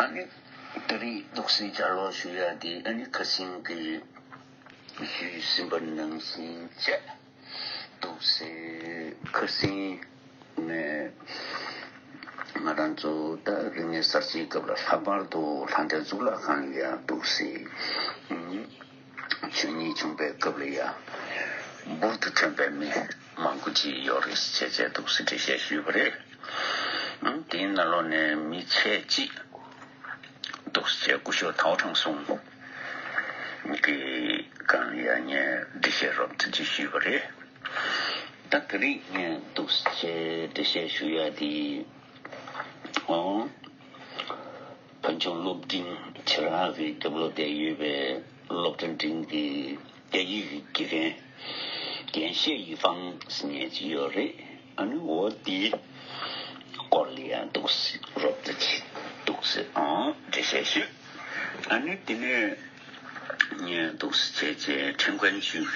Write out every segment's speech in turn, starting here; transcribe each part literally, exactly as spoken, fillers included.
ཨ་ནི་ད་རེས་འདུག་སེ་ལྗགས་ཀློག་ཞུ་ཡ་དེ་ཨ་ནི་ཁ་སང་གི་ཞུས་ཟིན་པ་ནང་བཞིན་བྱས། འདུག་སེ་ཁ་སང་ནས་ང་རང་ཚོ་ད་རིག་གནས་གསར་བརྗེའི་སྐབས་ལ་ལྷག་པར་དུ་ལྷ་ལྡན་གཙུག་ལག་ཁང་ལ་ཡང་འདུག་སེ་ཆོས་ཉིད་བྱུང་བའི་སྐབས་ལ་ཡང་འབུར་དུ་ཐོན་པའི་མི་མང་པོ་ཅིག་ཡོད་རེད་ཟེར་བྱས་འདུག་སེ་འགྲེལ་བཤད་ཞུས་པ་རེད། ཨང་། དེའི་ནང་ལོགས་ནས་མི་ཕྱེད་ཅིག་འདུག་སེ་བྱས་སྐུ་ཞབས་ཐའོ་ཁྲང་སུང་གི་སྒང་ལ་ཡང་ངས་འགྲེལ་བཤད་རོབ་ཙམ་ཅིག་ཞུས་པ་རེད། ད་དེ་རིང་ངས་འདུག་སེ་བྱས་འགྲེལ་བཤད་ཞུ་ཡ་དེ། ཨང་། བོད་ལྗོངས་སློབ་འབྲིང་ཆེ་རག་གི་རྒྱབ་ལོགས་དེར་ཡོད་པའི་སློབ་གྲྭ་འབྲིང་གི་སྐད་ཡིག་གི་དགེ་རྒན་རྒན་ཤེས་ཡི་ཧྥང་ཟེར་མཁན་ཅིག་ཡོད་རེད། ཨ་ནི་འོ་དེའི་སྐོར་ལ་ཡང་འདུག་སེ་རོབ་ཙམ་ཅིག་འདུག་སེ་ཨང་འགྲེལ་བཤད་ཞུས། ཨ་ནི་དེ་ནས་ངས་འདུག་སེ་བྱས་བྱས་ཁྲིན་ཀོན་ཆུས་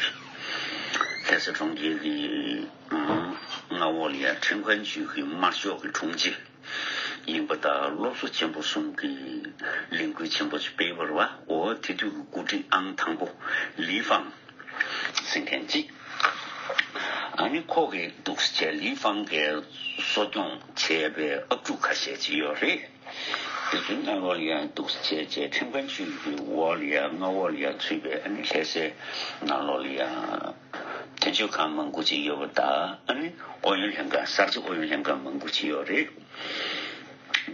ལྷ་ས་གྲོང་ཁྱེར་གྱི་ཨང་མངའ་འོག་ལ་ཡང་ཁྲིན་ཀོན་ཆུས་ཀྱི་དམར་ཤོག་གི་དྲུང་ཆེ་ཡིན་པ་དང་། སློབ་གསོ་ཆེན་པོ་གསུམ་གྱི་ལས་འགུལ་ཆེན་པོ་ཞིག་སྤེལ་བ་རེད་བ། འོ་དེ་དུས་ཀྱི་འགོ་ཁྲིད་ཨང་དང་པོ་ལི་ཧྥང་ཟེར་མཁན་ཅིག་ཨ་ནི་ཁོ་གིས་འདུག་སེ་བྱས་ལི་ཧྥང་གིས་གསོ་སྐྱོང་བྱས་པའི་ཨབ་ཕྲུག་ཁ་ཤས་ཅིག་ཡོད་རེད། དེ་ཚོའི་ནང་ལོགས་ལ་ཡང་འདུག་སེ་བྱས་བྱས་ཁྲིན་ཀོན་ཆུས་ཀྱི་འོག་ལ་ཡང་མངའ་འོག་ལ་ཡང་ཚུད་པའི་ཨ་ནི་ལྷ་སའི་ནང་ལོགས་ལ་ཡང་། དོན་གཅོད་ཁང་མང་པོ་ཅིག་ཡོད་པ་དང་། ཨ་ནི་ཨུ་ཡོན་ལྷན་ཁང་། གསར་བརྗེ་ཨུ་ཡོན་ལྷན་ཁང་མང་པོ་ཅིག་ཡོད་རེད།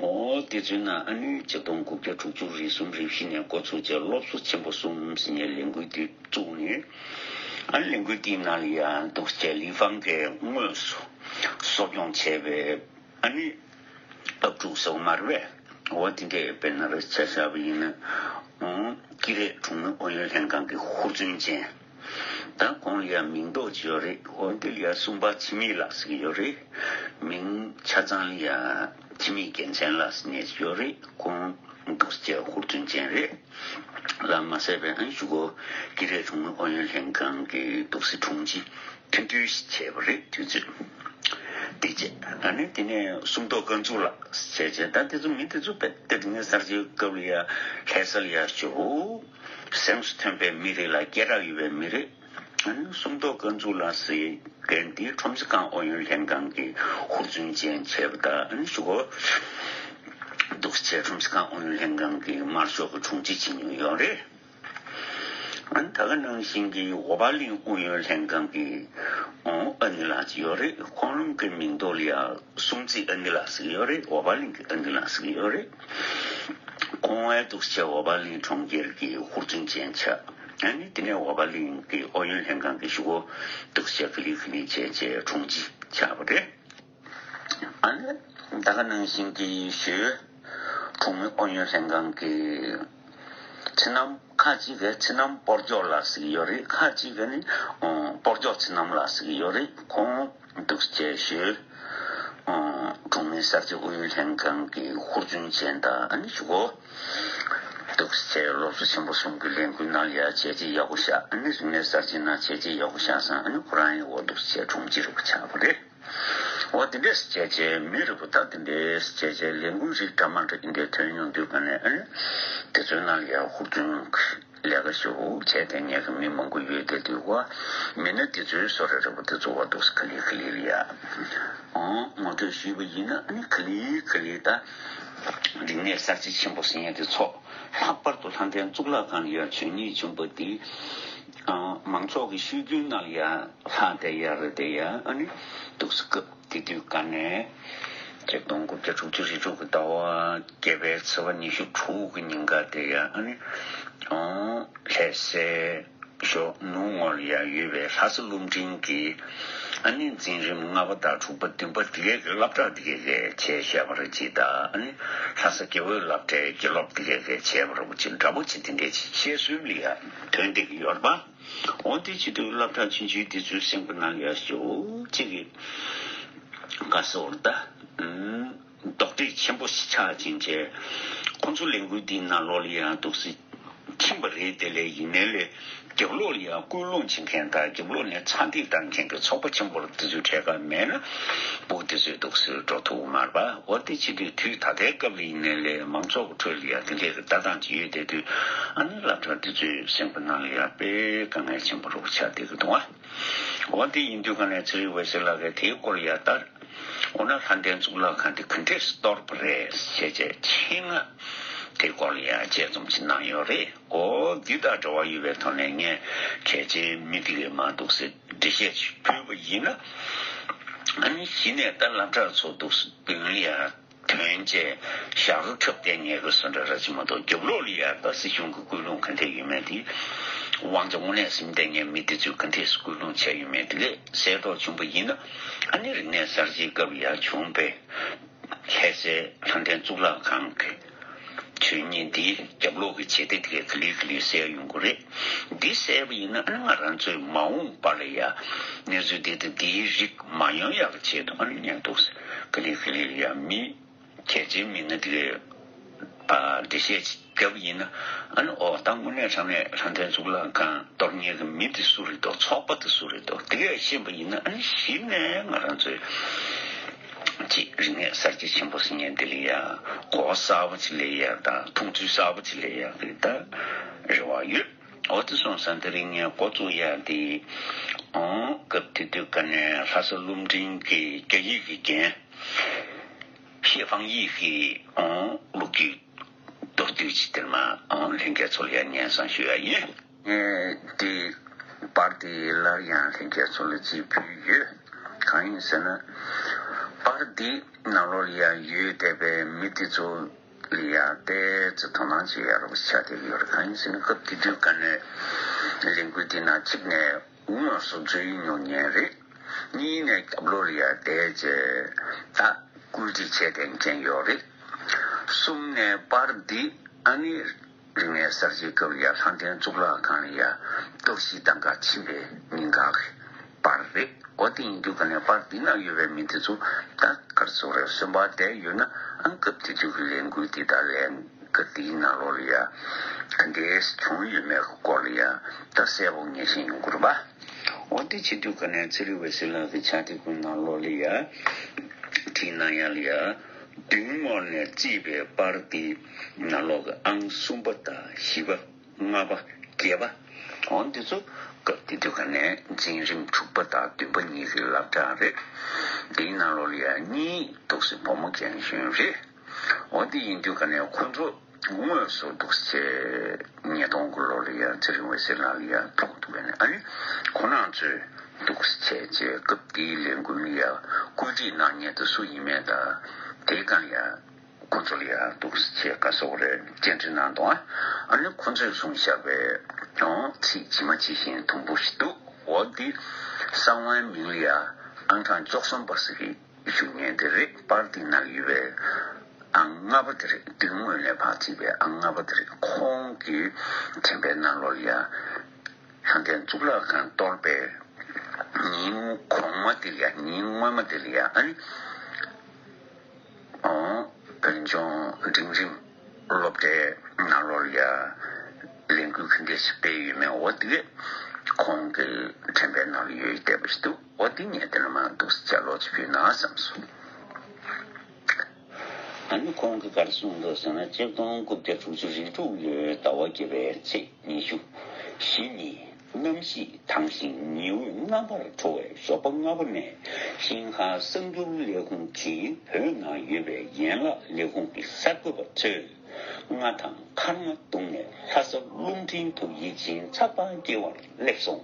འོ་དེ་ཚོའི་ནང་ཨ་ནི་ཆིག་སྟོང་དགུ་བརྒྱ་དྲུག་ཅུ་རེ་གསུམ་རེ་བཞི་ནས་འགོ་ཚུགས་བྱས་སློབ་གསོ་ཆེན་པོ་གསུམ་ཟེར་ནས་ལས་འགུལ་དེ་བཙུགས་ནས། ཨ་ནི་ལས་འགུལ་དེའི་ནང་ལ་ཡང་འདུག་སེ་ལི་ཧྥང་གིས་དངོས་སུ་གསོ་སྐྱོང་བྱས་པའི་ཨ་ནི་ཨབ་ཕྲུག་ཟེར་བ་མ་རེད་པས། འོ་དེ་འདྲས་དཔེར་ན་རེ་ཆ་བཞག་པ་ཡིན་ན། ཨང་། སྐྱིད་རེད་གྲོང་མི་ཨུ་ཡོན་ལྷན་ཁང་གི་ཧུར་བརྩོན་ཅན། ད་ཁོང་ལ་ཡང་མིང་འདོགས་ཅིག་ཡོད་རེད། འོ་དེ་ལ་ཡང་གསུམ་པ་འཆི་མེད་ལགས་ཟེར་གྱི་ཡོད་རེད། མིང་ཆ་ཚང་ལ་ཡང་འཆི་མེད་རྒྱལ་མཚན་ལགས་ཟེར་ནས་ཅིག་ཡོད་རེད། ཁོང་འདུག་སེ་བྱས་ཧུར་བརྩོན་ཅན་རེད། ལ་མ་ཟད་པའི་ཨ་ནི་གཞུག་གུ་སྐྱིད་རེད་གྲོང་མི་ཨུ་ཡོན་ལྷན་ཁང་གི་འདུག་སེ་དྲུང་ཆེ་འཐེན་འདུལ་ཞིག་བྱས་པ་རེད། དུས་ཚོད་དེ་རྗེས་ཨ་ནི་དེ་ནས་སུམ་མདོ་དཀར་མཛུབ་ལགས་བྱས་བྱས། ད་དེ་ཚོ་མི་དེ་ཚོ་དཔེ་དེ་རིག་གནས་གསར་བརྗེའི་སྐབས་ལ་ཡ་ལྷ་ས་ལ་ཡ་ཞེ་པོ་སེམས་སུ་ཐོན་པའི་མི་རེད་ལ། སྐད་གྲགས་ཡོད་པའི་མི་རེད། ཨ་ནི་སུམ་མདོ་དཀར་མཛུབ་ལགས་ཟེར་མཁན་དེ་ཁྲོམ་གཟིགས་ཁང་ཨུ་ཡོན་ལྷན་ཁང་གི་ཧུར་བརྩོན་ཅན་བྱས་པ་དང་། ཨ་ནི་གཞུག་གུ་འདུག་སེ་བྱས་ཁྲོམ་གཟིགས་ཁང་ཨུ་ཡོན་ལྷན་ཁང་གི་དམར་ཤོག་གི་དྲུང་ཆེ་བྱེད་མྱོང་ཡོད་རེད། ཨ་ནི་ད་ག་ནང་བཞིན་གྱི་འོ་བར་གླིང་ཨུ་ཡོན་ལྷན་ཁང་གི་ཨོ་ཨ་ནི་ལགས་ཅིག་ཡོད་རེད། ཁོང་རང་གི་མིང་ཐོག་ལ་ཡ་སྲུང་བརྩི་ཨ་ནི་ལགས་ཟེར་གྱི་ཡོད་རེད། འོ་བར་གླིང་གི་ཨ་ནི་ལགས་ཟེར་གྱི་ཡོད་རེད། ཁོང་ཨེ་འདུག་སེ་བྱས་འོ་བར་གླིང་གྲོང་ཁྱེར་གྱི་ཧུར་བརྩོན་ཅན་ཆགས། ཨ་ནི་དེ་ནས་འོ་བར་གླིང་གི་ཨུ་ཡོན་ལྷན་ཁང་གི་གཞུག་གུ་འདུག་སེ་བྱས་ག་ལེ་ག་ལེ་བྱས་བྱས་དྲུང་ཆེ་ཆགས་པ་རེད། ཨ་ནི་ད་ག་ནང་བཞིན་གྱི་ཞོལ་གྲོང་མི་ཨུ་ཡོན་ལྷན་ཁང་གི་ཚེ་རྣམ། ཁ་ཅིག་གིས་ཚེ་རྣམ་སྤོར་སྐྱོག་ལགས་ཟེར་གྱི་ཡོད་རེད། ཁ་ཅིག་གིས་ནི་ཨོ་སྤོར་སྐྱོག་ཚེ་རྣམ་ལགས་ཟེར་གྱི་ཡོད་རེད། ཁོང་འདུག་སེ་བྱས་ཞོལ་ཨོ་གྲོང་མི་གསར་བརྗེ་ཨུ་ཡོན་ལྷན་ཁང་གི་ཧུར་བརྩོན་ཅན་དང་། ཨ་ནི་གཞུག་གུ་འདུག་སེ་བྱས་སློབ་གསོ་ཆེན་པོ་གསུམ་གྱི་ལས་འགུལ་ནང་ལ་ཡ་བྱས་རྗེས་ཡག་པོ་བཞག། ཨ་ནི་རིག་གནས་གསར་བརྗེ་ནང་བྱས་རྗེས་ཡག་པོ་བཞག་ཙང་། ཨ་ནི་ཁོ་རང་ཡང་འོ་འདུག་སེ་བྱས་དྲུང་ཆེ་རུ་ཆགས་པ་རེད། འོ་དེ་འདྲས་བྱས་བྱས་མི་རེ་བོ་ད་དེ་འདྲས་བྱས་བྱས་ལས་འགུལ་རིགས་འདྲ་མ་འདྲ་དེ་འདྲས་ཐོན་ཡོང་དུས་ག་ནས་ཨ་ནི་དེ་ཚོའི་ནང་ལ་ཡང་ཧུར་བརྩོན་ལས་ཀ་ཞེ་པོ་བྱས་ཏེ་ངས་གི་མི་མང་པོ་ཡོད་དེ་དུས་བ། མི་སྣ་དེ་ཚོའི་བཟོ་རེ་རེ་བོ་དེ་ཚོ་བ་འདུག་ག་ལེ་ག་ལེ་ལ་ཡ་ཨང་ངོ་སྤྲོད་ཞུས་པ་ཡིན་ན། ཨ་ནི་ག་ལེ་ག་ལེ་ད་རིག་གནས་གསར་བརྗེ་ཆེན་པོ་ཟེར་མཁན་དེ་ཚོ། ལྷག་པར་དུ་ལྷ་ལྡན་གཙུག་ལག་ཁང་ལ་ཡ་ཆོས་ཉིད་བྱུང་བ་དེ་ཨང་མང་ཚོགས་ཀྱི་ཤོད་རྒྱུན་ནང་ལ་ཡ་ལྷག་བསྡད་ཡ་རེད་དེ་ཡ། ཨ་ནི་འདུག་སེ་སྐབས་དེ་དུས་ག་ནས་ཆིག་སྟོང་དགུ་བརྒྱ་དྲུག་ཅུ་རེ་དྲུག་གི་ཟླ་བ་བརྒྱད་པའི་ཚེས་པ་ཉི་ཤུ་དྲུག་གི་ཉིན་ཀ་དེ་ཡ། ཨ་ནི་ཨང་ལྷ་སའི་ཞོ་ནུབ་ངོས་ལ་ཡ་ཡོད་པའི་ལྷ་ས་སློབ་འབྲིང་གི་ཨ་ནི་འཛིན་རིམ་ལྔ་པ་དང་དྲུག་པ་བདུན་པ་དེ་གའི་གི་སློབ་གྲྭ་དེ་གའི་གི་བྱས་བཞག་པ་རེད་ཅེས་དང་། ཨ་ནི་ལྷ་ས་དགེ་འོས་སློབ་གྲྭའི་དགེ་སློབ་དེ་གའི་གི་བྱས་པ་རེད་པ་ཅིག་འདྲ་པོ་ཅིག་དེ་འདྲའི་ཅིག་བཤད་སྲོལ་ལ་ཡ་ཐོན་བསྡད་ཀྱི་ཡོད་རེད་པ། འོ་དེ་བྱེད་དུས་སློབ་གྲྭ་ཆུང་ཆུང་དེ་ཚོའི་སེམས་ཀྱི་ནང་ལ་ཡ་ཞེ་པོ་ཅིག་གི་ག་ཟེར་བ་རེད་ད། ཨུམ། རྡོག་ཁྲེས་ཆེན་པོ་ཞིག་ཆགས་ཕྱིན་བྱས། ཁོང་ཚོ་ལས་འགུལ་འདིའི་ནང་ལོགས་ལ་ཡང་འདུག་སེ་ཁྲིམས་ པ་རེད། དེ་ལས་ཡིན་ནའི་ལས་རྒྱབ་ལོགས་ལ་ཡང་སྐུལ་སློང་བྱེད་མཁན་དང་རྒྱབ་ལོགས་ནས་ཚ་འདེད་བཏང་མཁན་གྱི་ཚོགས་པ་ཆེན་པོར་དེ་ཚོའི་གྲལ་ཁར་མེད་ན་བོད་དེ་ཚོས་འདུག་སེ་འགྲོ་ཐུབ་མ་རེད་པ། འོ་དེ་བྱེད་དུས་དུས་ད་ལྟའི་སྐབས་ལ་ཡིན་ནའི་ལས་མང་ཚོགས་ཀྱི་ཁྲོད་ལ་ཡང་དེ་འདྲའི་གི་ལྟ་སྟངས་ཅིག་ཡོད་བསྡད་དུས། ཨ་ནི་སློབ་གྲྭ་དེ་ཚོའི་སེམས་པ་ནང་ལ་ཡང་དཔེ་དཀའ་ངལ་ཆེན་པོ་རུ་ཆགས་བསྡད་ཀྱི་འདུག་ཨ། འོ་དེ་ཡིན་དུས་ག་ནས་ཚེ་རིང་འོད་ཟེར་ལགས་ཀྱིས་དེའི་སྐོར་ཡང་ལྟར། འོ་ན་ལྷ་ལྡན་གཙུག་ལག་ཁང་དེ་ག་འདྲས་སེ་གཏོར་བ་རེད་ཞེས་བྱས་ཆེད་མངགས་དེའི་སྐོར་ལ་ཡང་དཔྱད་རྩོམ་ཅིག་གནང་ཡོད་རེད། འོ་འདི་དང་འབྲེལ་བ་ཡོད་པའི་ཐོག་ནས་ངས་གལ་ཆེའི་མི་དེ་གའི་མ་འདུག་སེ་འགྲེལ་བཤད་ཅིག་ཕུལ་བ་ཡིན་ན། ཨ་ནི་གཞི་ནས་ད་སློབ་གྲྭ་ཚོ་འདུག་སེ་མདུན་ལ་ཡང་དོན་བྱས་ཞག་ཁ་ཁྱབ་བསྡད་ཉེ་གི་བཟོ་འདྲ་ར་ཅིག་མ་གཏོགས། རྒྱབ་ལོགས་ལ་ཡང་ད་སྲིད་གཞུང་གི་སྐུལ་སློང་ག་འདྲས་ཡོད་མེད་དེ། དབང་ཆ་དངོས་གནས་ཟིན་བསྡད་མཁན་མི་དེ་ཚོས་ག་འདྲས་སྐུལ་སློང་བྱས་ཡོད་མེད་དེ་གས་གསལ་རྟོགས་བྱུང་བ་ཡིན་ན། ཨ་ནི་རིག་གནས་གསར་བརྗེའི་སྐབས་ཡང་བྱུང་བའི་ལྷ་སའི་ལྷ་ལྡན་གཙུག་ལག་ཁང་གི་ཆོས་ཉིད་འདིའི་རྒྱབ་ལོགས་ཀྱི་བྱེད་གཏེ་དེ་གས་ག་ལེ་ག་ལེ་གསལ་ཡོང་གི་རེད། འདི་གསལ་བ་ཡིན་ན། ཨ་ནི་ང་རང་ཚོའི་མ་འོངས་པ་ལ་ཡང་གནས་ཚུལ་འདི་དང་འདིའི་རིགས་མ་ཡོང་ཡག་གི་ཆེད་དུ། ཨ་ནི་ཉན་འདུག་ག་ལེ་ག་ལེ་ལ་ཡང་མི། གལ་ཆེའི་མི་སྣ་དེ་གས་ཨ་འགྲེལ་བཤད་ཅིག་བརྒྱབ་ཡིན་ན། ཨ་ནི་འོ་ད་དངོས་གནས་དྲང་གནས་ལྷ་ལྡན་གཙུག་ལག་ཁང་གཏོར་མཁན་གྱི་མི་དེ་སུ་རེད་འདུག་ཚོགས་པ་དེ་སུ་རེད་འདུག་དེ་གས་ཤེས་པ་ཡིན་ན། ཨ་ནི་གཞི་ནས་ང་རང་ཚོའི་ཅིག་རིག་གནས་གསར་བརྗེ་ཆེན་པོ་ཟེར་མཁན་འདི་ལ་ཡ་གོ་བ་གསར་པ་ཅིག་ལེན་ཡག་དང་མཐོང་ཚུལ་གསར་པ་ཅིག་ལེན་ཡག་གི་ད་རེ་བ་ཡོད། འོ་དེ་སོང་ཙང་དེ་རིང་ངས་འགོ་བཙུགས་ཡག་དེ། ཨང་། སྐབས་དེ་དུས་ག་ནས་ལྷ་ས་རླུང་འཕྲིན་གྱི་རྒྱ་ཡིག་གི་འགན། ཧྥེ་ཧྥང་ཡིག་གི་ཨང་ལོ་རྒྱུས་མདོར་བསྡུས་ཅིག་དེར་མ་ཨང་ལྷན་རྒྱས་ཚོ་ལ་ཡང་སྙན་སེང་ཞུ་ཡ་ཡིན། ངས་དེ་པར་དེ་སླར་ཡང་ལྷན་རྒྱས་ཚོ་ལ་ཅིག་ཕུལ་ཡོད། གང་ཡིན་ཟེར་ན། པར་འདི་ནང་ལོགས་ལ་ཡང་ཡོད་བསྡད་པའི་མི་དེ་ཚོ་ལ་ཡང་ཏོག་ཙམ་དོ་སྣང་བྱེད་ཡག་རོགས་ཆགས་བསྡད་ཡོད་རེད། གང་ཡིན་ཟེར་ན། སྐབས་དེ་དུས་ག་ནས་ལས་འགུལ་འདི་ནང་གཅིག་ནས་དངོས་སུ་འཛུལ་མྱོང་མཁན་རེད། གཉིས་ནས་རྒྱབ་ལོགས་ལ་ཡང་བསྡད་བྱས་ད་བཀོད་སྒྲིག་བྱས་བསྡད་མཁན་ཡོད་རེད། གསུམ་ནས་པར་འདི་ཨ་ནི་རིག་གནས་གསར་བརྗེའི་སྐབས་ལ་ཡང་ལྷ་ལྡན་གཙུག་ལག་ཁང་ལ་ཡང་གཏོར་བཤིག་བཏང་ག་ཕྱིན་པའི་ཉིན་དཀར་གྱི་པར་རེད། འོ་དེ་ཡིན་དུས་ག་ནས་པར་འདི་ནང་ཡོད་པའི་མི་དེ་ཚོ་ད་ག་རེ་ཟེར་དགོས་རེད། གསོན་པོ་བསྡད་ཡོད་ན། ཨ། སྐབས་དེ་དུས་ཀྱི་ལས་འགུལ་འདི་དང་ལས་ཀ་འདིའི་ནང་ལོགས་ལ་ཡ་ག་འདྲས་བྱུང་ཡོད་མེད་ཀྱི་སྐོར་ལ་ཡ་ད་གསལ་པོ་ངེས་ཤེས་ཡོང་གི་རེད་པ། འོ་དེ་བྱེད་དུས་ག་ནས་ཚེ་རིང་འོད་ཟེར་ལགས་ཀྱི་ཕྱག་དེབ་ཀྱི་ནང་ལོགས་ལ་ཡ་བྲིས་གནང་ཡ་ལ་ཡ། མདུན་ངོས་ནས་བརྩིས་པའི་པར་འདི་ནང་ལོགས་ཀྱི་ཨང་གསུམ་པ་དང་བཞི་པ། ལྔ་པ། བརྒྱད་པ། འོ་འདི་ཚོ་སྐབས་དེ་དུས་ག་ནས་འཛིན་རིམ་དྲུག་པ་དང་བདུན་པ་གཉིས་ཀྱི་སློབ་གྲྭ་རེད། འདིའི་ནང་ལོགས་ལ་ཡང་གཉིས་འདུག་སེ་བུ་མོ་རྒན་གཞོན་རེད། འོ་འདི་ཡིན་དུས་ག་ནས་ཁོ་ཚོ་དངོས་སུ་འདུག་སེ་ཉིས་སྟོང་གི་ལོ་ལ་ཡང་ཚེ་རིང་འོད་ཟེར་ལགས་ལ་ཡང་ཐུག་འདུག་ག་ནས། ཨ་ནི་ཁོ་རང་ཚོས་འདུག་སེ་བྱས་བྱས་སྐབས་དེའི་ལས་འགུལ་ལ་ཡང་བཀོད་སྒྲིག་གནང་མཁན་དེ་སུ་ཡིན་མིན་དང་། དེའི་སྒང་ལ་ཡང་ཁོ་ཚོ་ལ་ཡང་འདུག་སེ་བྱས་ག་ཟེར་དགོས་རེད། བཅར་འདྲི་གནང་འདུག་ཨ་ནི་ཁོ་ཚོས་གསུངས་བཞག་པའི་ཨང་ཚིག་ཇི་མ་ཇི་བཞིན་དུམ་བུ་ཞིག་འདུག་འོ་འདི་གསང་བའི་མིང་ལ་ཡང་ཨང་གྲངས་བཅུ་གསུམ་པ་ཟེར་གྱི་ཞུ་མཁན་དེ་རེད། པར་འདི་ནང་ཡོད་པའི་ཨང་ལྔ་པ་དེ་རེད། མདུན་ངོས་ནས་ཕར་བརྩིས་པའི་ཨང་ལྔ་པ་དེ་རེད། ཁོང་གིས་དྲན་པའི་ནང་ལོགས་ལ་ཡང་ལྷ་ལྡན་གཙུག་ལག་ཁང་གཏོར་བའི་ཉིན་གོང་མ་དེ་ལ་ཡང་། ཉིན་སྔོན་མ་དེ་ལ་ཡང་། ཨ་ནི། ཨོ། བོད་ལྗོངས་འབྲིང་རིམ་སློབ་གྲྭའི་ནང་ལོགས་ལ་ཡ་ལས་འགུལ་ག་འདྲས་ཤིག་སྤེལ་ཡོད་མེད། འོ་དེ་གས་ཁོང་གི་དྲན་པའི་ནང་ལ་ཡོད་བསྡད་པ་ཞིག་འདུག་འོ་དེ་ངས་དེ་ལ་མར་འདུག་སེ་ལྗགས་ཀློག་ཅིག་ཕུལ་ན་བསམ་སོང་། ཨ་ནི་ཁོང་གིས་ག་རེ་གསུངས་འདུག་ཟེར་ན། ཆིག་སྟོང་དགུ་བརྒྱ་དྲུག་ཅུ་རེ་དྲུག་ལོའི་ཟླ་བ་བརྒྱད་པའི་ཚེས་ཉི་ཤུ། གཞེས་ནིང་གནམ་གཤིས་དྭངས་ཤིང་ཉི་འོད་རྣམ་པར་འཕྲོ་བའི་ཞོགས་པ་སྔ་པོ་ནས། ཤིན་ཧྭ་གསར་འགྱུར་ལས་ཁུངས་ཀྱིས་བོད་ནང་ཡོད་པའི་ཡན་ལག་ལས་ཁུངས་ཀྱི་གསར་འགོད་པ་ཚོས་རྔ་དང་འཁར་རྔ་བརྡུངས་ནས་ལྷ་ས་རླུང་འཕྲིན་དུ་ཡིད་ཆེས་ཚགས་པར་སྐྱེལ་བར་སླེབས་སོང་།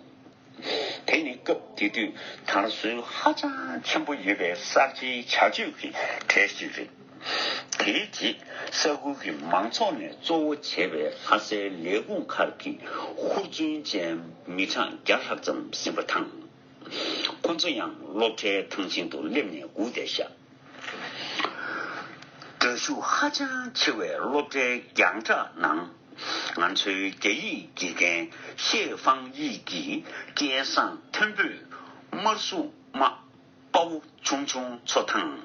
དེ་ནི་སྐབས་དེ་དུས་དར་སྲོལ་ཧ་ཅང་ཆེན་པོ་ཡོད་པའི་གསར་བརྗེའི་བྱ་སྤྱོད་ཀྱི་གྲས་ཤིག་རེད། དེའི་རྗེས་ས་ཁུལ་གྱི་མང་ཚོགས་ནས་གཙོ་བོ་བྱས་པའི་ལྷ་སའི་ལས་ཁུངས་ཁག་གི་ཧུར་བརྩོན་ཅན་མི་གྲངས་བརྒྱ་ལྷག་ཙམ་ཟིན་པ་དང་། ཁོ་ཚོ་ཡང་སློབ་གྲྭའི་ཐང་ཆེན་དུ་སླེབས་ནས་སྒུག་བསྡད་བཞག་འདྲ་ཤུགས་ཧ་ཅང་ཆེ་བའི་སློབ་གྲྭའི་རྒྱང་བསྒྲགས་ནང་། ང་ཚོའི་རྒྱ་ཡིག་དགེ་རྒན་ཤེ་ཧྥང་ཡིག་གིས་སྐལ་བཟང་མཐོན་པོས་དམར་སྲུང་དམག་དཔའ་བོ་ཆུང་ཆུང་ཚོ་དང་།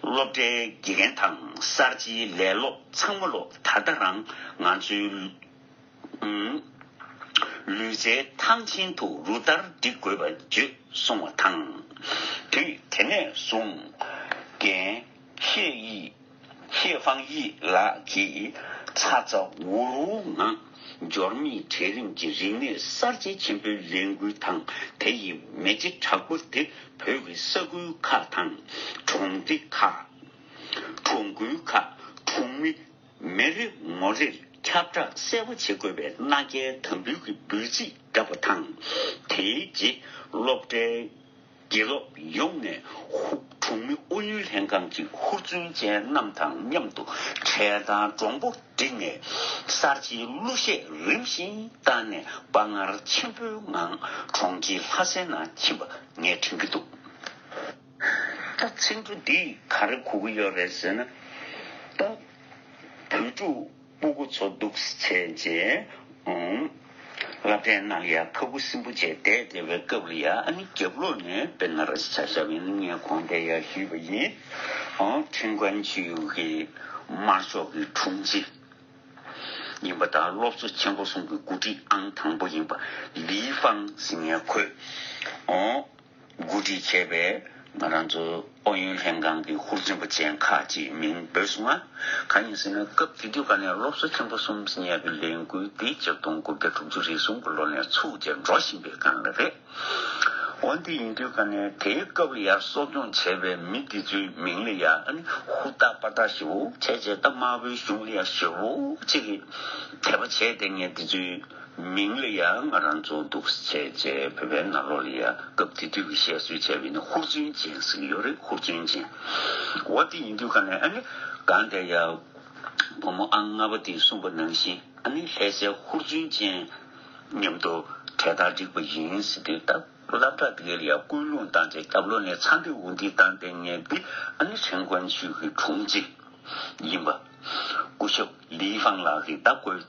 སློབ་གྲྭའི་དགེ་རྒན་དང་གསར་བརྗེའི་ལས་སློབ་ཚང་མ་ལོ་ད་ལྟ་རང་ང་ཚོའི་ ལུས་རྩལ་ཐང་ཆེན་དུ་རུ་སྟར་སྒྲིག་དགོས་པ་བརྗོད་གསུངས་པ་དང་། དུས་དེ་ནས་བཟུང་རྒན་ཤེས་ཡིད་ཤེས་ཧྥང་ཡིས་ལགས་ཀྱིས་ཚ་ཚ་འུར་འུར་ངང་འབྱོར་མེད་གྲལ་རིམ་གྱི་རིག་གནས་གསར་བརྗེ་ཆེན་པོའི་ལས་འགུལ་དང་། དེ་ཡི་མེ་ལྕེ་དྲག་པོ་དེ་བོད་ཀྱི་ས་ཁུལ་ཁག་དང་གྲོང་སྡེ་ཁག་གྲོང་ཁུལ་ཁག་གྲོང་མི་མི་རེ་ངོ་རེར་ཁྱབ་བསྒྲགས་གསལ་པོ་བྱེད་དགོས་པའི་མནའ་སྐྱེལ་དམ་འབུལ་གྱི་འབོད་ཚིག་བརྒྱབ་པ་དང་། དེའི་རྗེས་སློབ་གྲྭའི་དགེ་སློབ་ཡོངས་ནས་ཧུ་གྲོང་མི་ཨུ་ཡོན་ལྷན་ཁང་གི་ཧུར་བརྩོན་ཅན་རྣམས་དང་མཉམ་དུ་གྲལ་དང་སྒྲོམ་པོ་བསྒྲིགས་ནས་གསར་བརྗེའི་གླུ་གཞས་རིམ་བཞིན་བཏང་ནས་དཔའ་ངར་ཆེན་པོའི་ངང་གྲོང་ཁྱེར་ལྷ་སའི་ནང་ཕྱིན་པ་ངས་དྲན་གྱི་འདུག་ད་ཚིག་འབྲུ་འདིས་ག་རེ་གོ་གི་ཡོད་རེད་ཟེར་ན། ད་བོད་ཕྲུག་སྤུ་གུ་ཚོ་འདུག་སེ་བྱས་རྗེས་ཨང་སློབ་གྲྭའི་ནང་ལ་ཡ་ཁ་ཁུ་སིམ་པོ་བྱས་བསྡད་བསྡད་པའི་སྐབས་ལ་ཡ། ཨ་ནི་རྒྱབ་ལོགས་ནས་དཔེར་ན་ར་ཆ་བཞག་པ་ཡིན་ན། ངས་གོང་དེ་ཡ་ཞུས་པ་ཡིན། ཨང་ཁྲིན་ཀོན་ཆུས་ཀྱི་དམར་ཤོག་གི་དྲུང་ཆེ་ཡིན་པ་དང་། སློབ་གསོ་ཆེན་པོ་གསུམ་གྱི་འགོ་ཁྲིད་ཨང་དང་པོ་ཡིན་པ་ལི་ཧྥང་ཟེར་མཁན་ཁོས་ཨང་འགོ་ཁྲིད་བྱས་པའི་ང་རང་ཚོ་ཨུ་ཡོན་ལྷན་ཁང་གི་ཧུར་བརྩོན་པ་ཅན་ཁག་ཅིག་མིང་འབོད་སོང་ང་། གང་ཡིན་ཟེར་ན། སྐབས་དེ་དུས་ཀ་ནས་སློབ་གསོ་ཆེན་པོ་གསུམ་ཟེར་ཡག་གི་ལས་འགུལ་འདི་ཆིག་སྟོང་དགུ་བརྒྱ་དྲུག་ཅུ་རེ་གསུམ་གྱི་ལོ་ནས་ཚུགས་བྱས་འགྲོ་བཞིན་པའི་སྒང་ལ་རེད། འོ་འདི་ཡིན་དུས་ཀ་ནས་དེའི་སྐབས་ལ་ཡ་གསོ་སྐྱོང་བྱས་པའི་མི་འདི་ཚོའི་མིང་ལ་ཡ་ཨ་ནི་ཧུར་ཐག་པ་ཐག་ཞེ་པོ་བྱས་བྱས། ད་དམར་པོའི་གཞུང་ལ་ཡ་ཞེ་པོ་ཅིག་གིས་དད་པ་བྱས་བསྡད་མཁན་འདི་ཚོའི་མིང་ལ་ཡང་ང་རང་ཚོ་འདུག་སེ་བྱས་བྱས་བོད་པའི་ནང་ལོགས་ལ་ཡང་སྐབས་དེ་དུས་ཀྱི་བཤད་སྲོལ་བྱས་པ་ཡིན་ན་ཧུར་བརྩོན་ཅན་ཟེར་གྱི་ཡོད་རེད། ཧུར་བརྩོན་ཅན། འོ་དེ་ཡིན་དུས་ཀ་ནས་ཨ་ནི་གང་དེ་ཡང་བུ་མོ་ཨང་ལྔ་པ་དེས་གསུངས་པ་ནང་བཞིན། ཨ་ནི་ལྷ་སའི་ཧུར་བརྩོན་ཅན་མཉམ་དུ་གྲལ་སྟར་བསྒྲིགས་པ་ཡིན་ཟེར་དུས། ད་སློབ་གྲྭ་དེ་ལ་ཡང་སྐུལ་སློང་བཏང་བྱས་རྒྱབ་ལོགས་ནས་ཚ་འདེད་འུར་འདེད་བཏང་བསྡད་མཁན་འདི་ཨ་ནི་ཁྲིན་ཀོན་ཆུས་ཀྱི་དྲུང་ཆེ་ཡིན་པ་སྐུ་ཞབས་ལི་ཧྥང་ལགས་ཀྱིས་ད་བཀོད།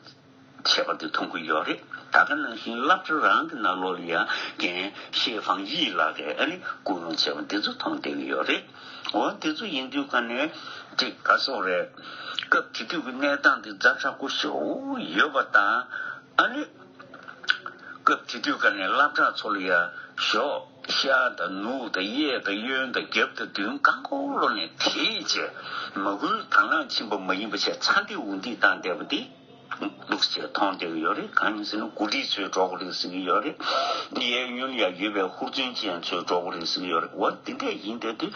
བྱས་པ་དེ་མཐོང་གི་ཡོད་རེད། ད་ག་ནང་བཞིན་སློབ་གྲྭ་རང་གི་ནང་ལོགས་ལ་ཡང་རྒན་ཤེས་ཧྥང་ཡིས་ལགས་ཀྱིས་ཨ་ནི་སྐུལ་སློང་བྱས་པ་འདི་ཚོ་མཐོང་བསྡད་ཀྱི་ཡོད་རེད། འོ་འདི་ཚོ་ཡིན་དུས་ཀ་ནས་ཅིག་ག་སོག་རེད། སྐབས་དེ་དུས་ཀྱི་གནས་སྟངས་འདི་ཛ་དྲག་པོ་ཞེ་པོ་ཡོད་པ་དང་། ཨ་ནི་སྐབས་དེ་དུས་ཀ་ནས་སློབ་གྲྭ་ཚོ་ལ་ཡང་ཞོགས་ཤར་དང་ནུབ་དང་གཡས་དང་གཡོན་དང་རྒྱབ་དང་མདུན་གང་ག་ལོགས་ནས་དེད་བྱས་མ་སྐུལ་དང་བླངས་ཕྱིན་པ་མ་ཡིན་པ་བྱས་ཚ་འདེད་འུར་འདེད་བཏང་བསྡད་པ་འདི། འདུག་ཅེས་མཐོང་བསྡད་ཀྱི་ཡོད་རེད། གང་ཡིན་ཟེར་ན་འགོ་ཁྲིད་ཚོས་འགྲོ་དགོས་རེད་ཟེར་གྱི་ཡོད་རེད། གཡས་གཡོན་ལ་ཡོད་པའི་ཧུར་བརྩོན་ཅན་ཚོས་འགྲོ་དགོས་རེད་ཟེར་གྱི་ཡོད་རེད། འོ་དེ་འདྲས་ཡིན་བསྡད་དུས་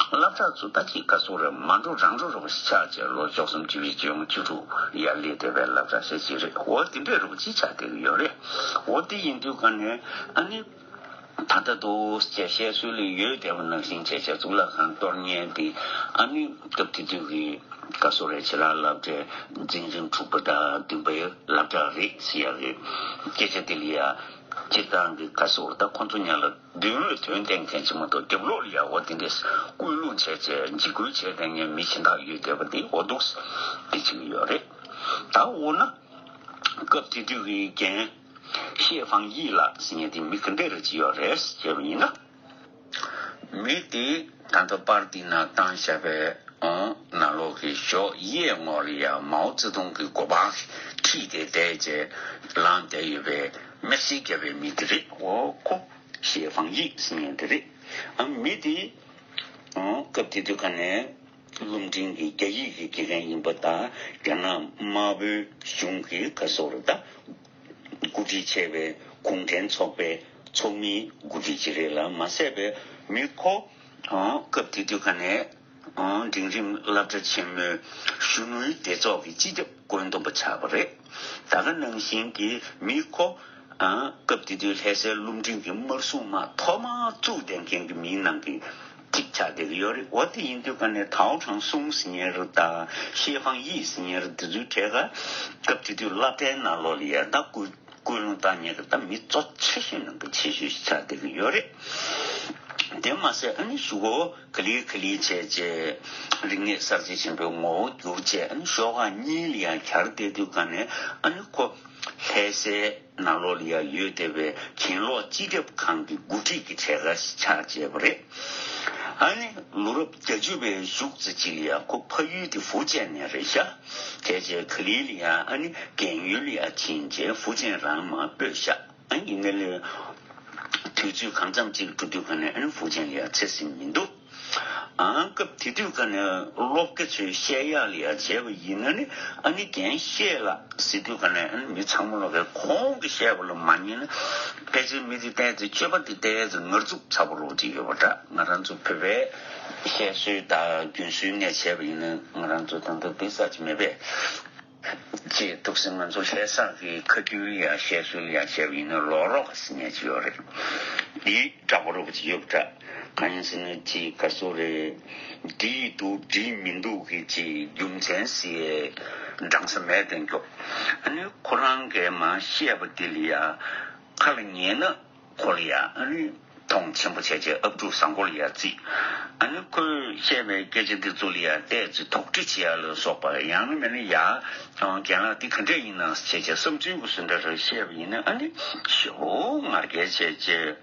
སློབ་གྲྭ་ཚོ་ད་ཅིག་ག་ཚོད་རེད། མ་འགྲོ་རང་འགྲོ་རོགས་ཤིག་ཆགས་བྱས། ལོ་བཅུ་གསུམ་བཅུ་བཞི་བཅུ་བདུན་བཅུ་དྲུག་ཡར་སླེབས་བསྡད་པའི་སློབ་གྲྭ་ཞིག་ཅིག་རེད། འོ་དེ་འདྲས་རོགས་ཅིག་ཆགས་བསྡད་ཀྱི་ཡོད་རེད། འོ་དེ་ཡིན་དུས་ཀ་ནས་ཨ་ནི། ད་ལྟ་འདུག་ཅེས་བཤད་སྲོལ་ལ་ཡོད་བསྡད་པ་ནང་བཞིན་བྱས་བྱས་གཙུག་ལག་ཁང་གཏོར་མཁན་དེ་ཨ་ནི་སྐབས་དེ་དུས་ཀྱི་ག་སོ་རེད། ཕྱི་རང་སློབ་གྲྭའི་འཛིན་རིམ་དྲུག་པ་དང་བདུན་པའི་སློབ་གྲྭ་རེད་ཟེར་ཡག་གི་སྐད་ཆ་དེ་ལ་ཡ་སྤྱིར་བཏང་གི་ག་སོ་རེད། ད་ཁོང་ཚོ་ཉག་ལ་མདུན་ལ་དོན་གཏན་མཁན་ཅིག་མ་གཏོགས་རྒྱབ་ལོགས་ལ་ཡ་འོ་དེ་འདྲས་སྐུལ་སློང་བྱས་བྱས་འཇིགས་སྐུལ་བྱས་བསྡད་མཁན་མི་གཞན་དག་ཡོད་བསྡད་པ་དེ་འོ་འདུག་དེ་བྱེད་ཀྱི་ཡོད་རེད། ད་འོ་ན་སྐབས་དེ་དུས་ཀྱི་རྒན། ཤེས་ཧྥང་ཡིས་ལགས་ཟེར་མཁན་དེ་མི་ག་འདྲ་རེ་ཅིག་ཡོད་རེད་ཟེར་བ་ཡིན་ན། མི་དེ་ད་ལྟ་པར་འདི་ནང་བཏང་བཞག་པའི་ཨང་ནང་ལོགས་ཀྱི་གཞོགས་གཡས་ངོས་ལ་ཡ་མའོ་ཙེ་ཏུང་གི་མགོ་པར་ཁྲིད་དེ་བསྡད་བྱས་ལངས་བསྡད་ཡོད་པའི་དམར་གསལ་རྒྱབ་པའི་མི་དེ་རེད། འོ་ཁོ་ཤེས་ཧྥང་ཡིས་ཟེར་མཁན་དེ་རེད། ཨ་མི་དེ་ཨང་སྐབས་དེ་དུས་ཀ་ནས། རླུང་འཕྲིན་གྱི་རྒྱ་ཡིག་གི་དགེ་རྒན་ཡིན་པ་དང་། རྒྱ་ནག་དམར་པོའི་གཞུང་གི་ག་སོགས་རེད། ད་འགོ་ཁྲིད་བྱས་པའི་གུང་ཁྲན་ཚོགས་པའི་ཚོགས་མིའི་འགོ་ཁྲིད་ཅིག་རེད་ལ་མ་ཟད་པའི་མི་ཁོ་སྐབས་དེ་དུས་ཀ་ནས་འབྲིང་རིམ་སློབ་གྲྭ་ཆེན་མོའི་གཞོན་ནུའི་སྡེ་ཚོགས་ཀྱི་སྤྱི་ཁྱབ་བཀོད་འདོམས་པ་ཆགས་པ་རེད། ད་ག་ནང་བཞིན་གྱི་མི་ཁོ། ཨ། སྐབས་དེ་དུས་ལྷ་སའི་རླུང་འཕྲིན་གྱི་དམར་སྲུང་དམག་ཐོག་མར་བཙུགས་བསྡད་མཁན་གྱི་མིའི་ནང་གི་གཅིག་ཆགས་བསྡད་ཀྱི་ཡོད་རེད། འོ་དེ་ཡིན་དུས་ཀ་ནས་ཐའོ་ཁྲང་སུང་ཟེར་མཁན་རེད། ད་ཤེ་ཧྥང་ཡི་ཟེར་མཁན་རེད། དེ་ཚོའི་གྲས་ཀ་སྐབས་དེ་དུས་སློབ་གྲྭའི་ནང་ལོགས་ལ་ཡ་ད་སྐུལ་སྐུལ་སློང་བཏང་མཁན་གྱི་ད་མི་གཙོ་ཆེ་ཤོས་ནང་གི་ཆེ་ཤོས་ཤིག་ཆགས་བསྡད་ཀྱི་ཡོད་རེད། དེ་མ་ཟད་ཨ་ནི་གཞུག་གུ་ག་ལེ་ག་ལེ་བྱས་རྗེས་རིག་གནས་གསར་བརྗེ་ཆེན་པོའི་ངོ་བོ་བསྒྱུར་བྱས། ཨ་ནི་ཤོག་ཁག་གཉིས་ལ་ཡང་གྱར་བསྡད་དུས་ཀ་ནས་ཨ་ནི་ཁོ་ལྷ་སའི་ནང་ལོགས་ལ་ཡང་ཡོད་བསྡད་པའི་གྱེན་ལོག་སྤྱི་ཁྱབ་ཁང་གི་འགོ་ཁྲིད་ཀྱི་གྲས་ཀ་ཆགས་བྱས་པ་རེད། ཨ་ནི་ལོ་རབས་བརྒྱད་ཅུ་པའི་གཞུག་ཙམ་ཅིག་ལ་ཡ་ཁོ་ཕ་ཡུལ་དེ་ཧྥུ་ཅན་ནས་རེད་ཤག་བྱས་རྗེས་ག་ལི་ལ་ཡ་ཨ་ནི་རྒན་ཡུལ་ལ་ཡ་ཕྱིན་རྗེས་ཧྥུ་ཅན་རང་མར་སྤོས་ཤག་ཨ་ནི་ཡིན་ནའི་ལས་དུས་ཚོད་གང་འཚམ་ཅིག་འགྲོ་དུས་ག་ནས་ཨ་ནི་ཧྥུ་ཅན་ལ་ཡ་ཚེ་ཟིན་མི་འདུག་ཨང་། སྐབས་དེ་དུས་ཀ་ནས་སློབ་དགེ་ཚོས་བཤད་ཡག་ལ་ཡ་བྱས་པ་ཡིན་ན་ནི། ཨ་ནི་རྒན་བཤད་ལ་ཟེར་དུས་ཀ་ནས་ཨ་ནི་མི་ཚང་མ་ལོག་གིས་ཁོང་གིས་བཤད་པ་ལ་མ་ཉན་ན། ཕལ་ཆེར་མི་དེ་བལྟས་ཚེ་སྤྱོད་པ་དེ་བལྟས་ཚེ་ངར་རྩུབ་ཚ་པོ་རོ་ཅིག་ཡོད་པ་འདྲ། ང་རང་ཚོ་བོད་པའི་བཤད་སྲོལ་དང་རྒྱུན་སྲོལ་ནས་བྱས་པ་ཡིན་ན་ང་རང་ཚོ་ད་ལྟ་བསྡད་ས་ཅིག་མེད་པས། ཅེས་འདུག་སེ་ང་ཚོ་ལྷ་ས་གི་ཁ་རྒྱུན་ལ་ཡ་བཤད་སྲོལ་ལ་ཡ་བྱས་པ་ཡིན་ན་ལོ་རོགས་ཟེར་མཁན་ཅིག་ཡོད་རེད། འདི་འདྲ་པོ་རོ་ཅིག་ཡོད་པ་འདྲ། གང་ཡིན་ཟེར་ན་ཅིག་ག་སོ་རེད། འགྲིག་འདུག་འགྲིག་མི་འདུག་གི་ཅིག་རྒྱུ་མཚན་ཟེར་འདྲ་ས་མེད་དེ་མགྱོགས། ཨ་ནི་ཁོ་རང་གིས་མར་བཤད་པ་འདི་ལ་ཡ་ཁ་ལ་ཉན་ན་ཁོ་ལ་ཡ་ཨ་ནི་མཐོང་ཆེན་པོ་བྱས་རྗེས་ཨབ་ཕྲུག་བཟང་པོ་ལ་ཡ་བརྩིས། ཨ་ནི་ཁོས་བཤད་པའི་སྐད་ཆ་འདི་ཚོ་ལ་ཡ་བལྟས་ཚེ་དོགས་འདྲི་བྱེད་ཡ་ལ་སོགས་པ། ཡང་ན་མིན་ན་ཡ་རྒན་ལགས་འདི་ག་འདྲས་ཡིན་ན་བྱས་རྗེས་བསམ་ཚུལ་གྱི་བཟོ་འདྲ་རེ་བཤད་པ་ཡིན་ན་ཨ་ནི་ཞེ་པོ་ངར་སྐད་བྱས་རྗེས་